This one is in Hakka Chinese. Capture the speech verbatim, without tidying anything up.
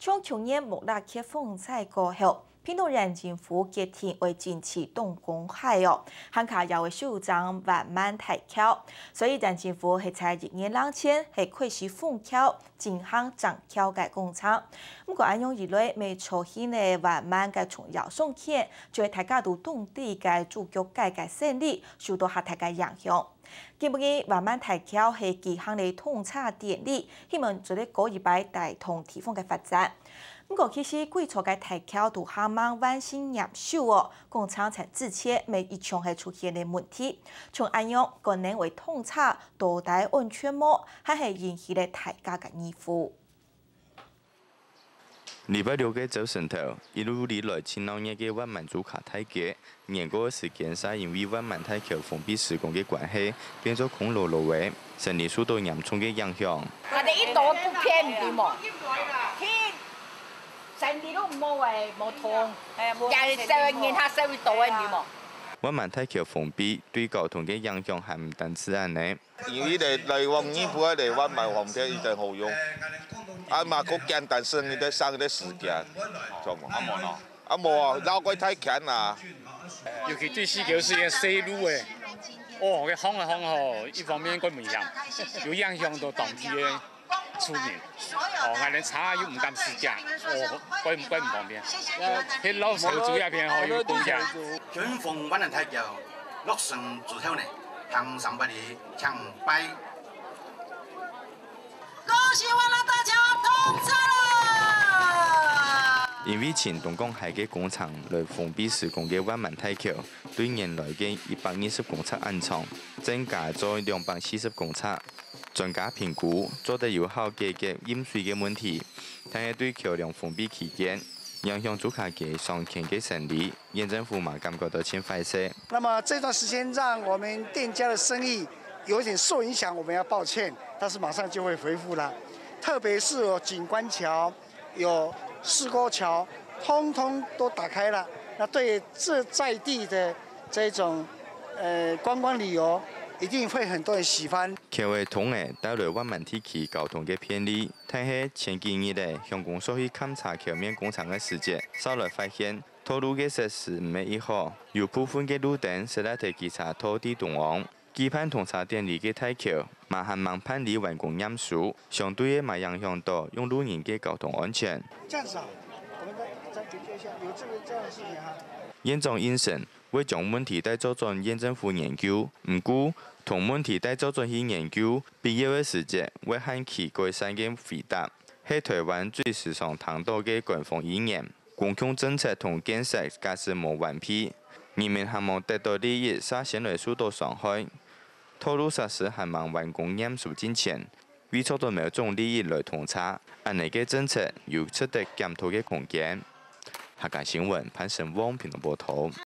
從舊年木柵客風災過後，屏東縣政府決定會禁止動工海哦，還加也會收整灣門大橋，所以縣政府係在一年零前係開始封橋，進行整橋个工程。毋過恁樣一來，乜造成了灣門个重要商圈，就係大家都當地个住居界个生理受到較大个影響。 今晡日灣門大橋係舉行了通車典禮，希望做得過一擺帶動地方个發展。毋過其實幾座个大橋都還吂完成驗收哦，工程在之前乜一場係出現了問題，像恁樣，可能會通車到底安全無，還係引起了大家个疑慮。 禮拜六个朝晨頭，一路以來盡鬧熱个灣門竹卡大街，年過个時間煞因為灣門大橋封閉施工个關係，變做空落落个，生理受到嚴重个影響。佢等一到不便，你知無？去生理都無誒，無通，也係少人客少一到誒，你知無？灣門大橋封閉對交通个影響還毋單止恁呢。 因為來，來往仁愛啊，來灣門方便，一定好用。啊嘛，較簡單，省一個，省一個時間，著無？啊無喏。啊無啊，繞過大橋啊。尤其對四九四个細路誒，哦，該行啊行吼，一方面較危險，又影響到當地个住民。哦，𠊎等車又毋敢駛車，哦，較，較毋方便。該老頭子這片吼，又危險。緊封灣門大橋落成之後呢，行三百里，請拜 恭喜灣門大橋通車啦！因為盡東港海个工程來封閉施工个灣門大橋，對原來个一百二十公尺恁長，增加做兩百四十公尺。專家評估，做得有效解決淹水个問題，但係對橋樑封閉期間，影響竹卡街商圈个生理， 縣政府嘛感覺到盡壞勢。那麼這段時間讓我們店家的生意有一點受影響，我們要抱歉，但是馬上就會恢復了。特別是有景觀橋、有石溝橋，通通都打開了。那對這在地的這種，呃，觀光旅遊，一定會很多人喜歡。橋个通仔帶來灣門地區交通个便利，但係前幾日仔，鄉公所去勘察橋面工程个時節，煞來發現 道路个設施毋係異好，有部分个路燈煞拉忒機車拖在中央。舉辦通車典禮个大橋，嘛還吂辦理完工驗收，相對个嘛影響到用路人个交通安全。這樣子啊，我們再，再研究一下，有這個，這樣的事情哈。縣長應承，會將問題帶做轉縣政府研究，毋過，同問題帶做轉去研究，必要个時節，會限期改善个回答，係臺灣最時常聽到个官方語言。 公共政策同建設假使無完備，人民還無得到利益，煞先來受到傷害。道路設施還吂完工驗收進前，為著到某種利益來通車，恁呢个政策有值得檢討个空間。客家新聞潘成旺屏東報導。